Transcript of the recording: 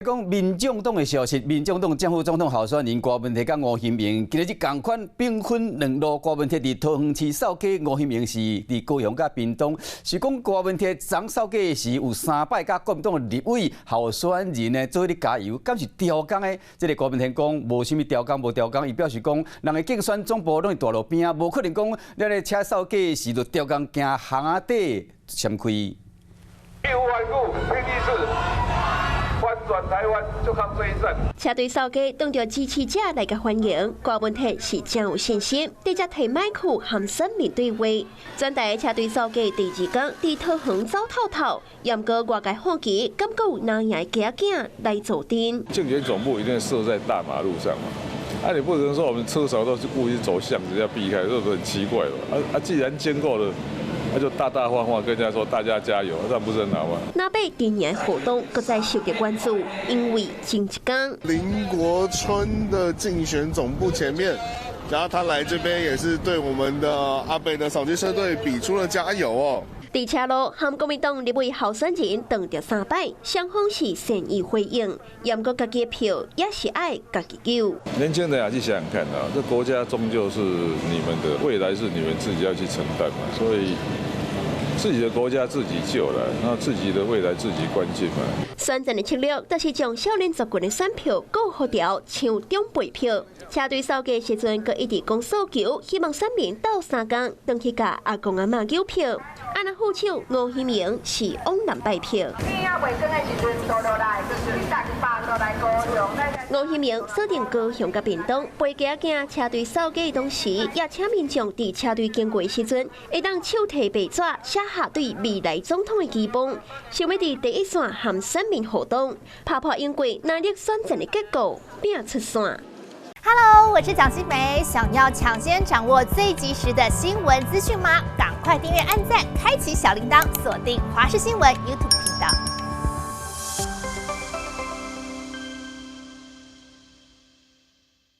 講民眾黨的消息，民眾黨正副總統候選人郭文鐵佮吳欣盈，今日仝款兵分兩路。郭文鐵佇桃園市掃街，吳欣盈是佇高雄佮屏東。是講郭文鐵昨掃街時有三擺佮國民黨立委候選人呢做伙加油，敢是調工的？這个郭文鐵講無啥物調工，無調工，伊表示講人的競選總部攏佇大路邊仔，無可能講咱咧車掃街時就調工行巷仔底閃開。義無反顧，拼一次。翻轉台灣就靠這一戰。車隊掃街，當著支持者來共歡迎，郭文鐵是真有信心，直接提麥克和選民對話。轉台車隊掃街第二工，佇桃園走透透，毋過外界好奇，感覺有哪樣的仔囝來助陣。競選總部一定設在大馬路上嘛，啊，你不能說我們車手都是故意走巷子要避開，這很奇怪吧？啊啊，既然經過了。那就大大方方跟人家說，大家加油，這樣不是很好嗎？那被今年活動閣再受到關注，因為前一工林國春的競選總部前面，然後他來這邊也是對我們的阿北的掃街車隊比出了加油哦。佇車路和國民黨立委候選人撞著三擺，雙方是善意回應，毋過家己的票也是愛家己救。年輕人啊，去想想看啊，這國家終究是你們的，未來是你們自己要去承擔嘛，所以自己的國家自己救了，那自己的未來自己關心嘛。選戰的策略，就是將少年族群的選票顧予牢，像長輩票。車隊掃街時陣，閣一直講訴求，希望選民鬥相共，轉去共阿公阿嬤搝票。啊，若副手吳欣盈是往南拜票。天仔袂光的時陣，倒落來，就是逐百落來高雄。吳欣盈鎖定高雄佮屏東，陪仔囝車隊掃街的同時，也請民眾佇車隊經過的時陣，會當手提白紙寫下對未來總統的期望，想欲佇第一線和選民互動，拍破英國藍綠選戰的結果，拼出線。 Hello，我是蔣新梅，想要搶先掌握最及時的新聞資訊嗎？趕快訂閱、按讚、開啟小鈴鐺，鎖定華視新聞 YouTube。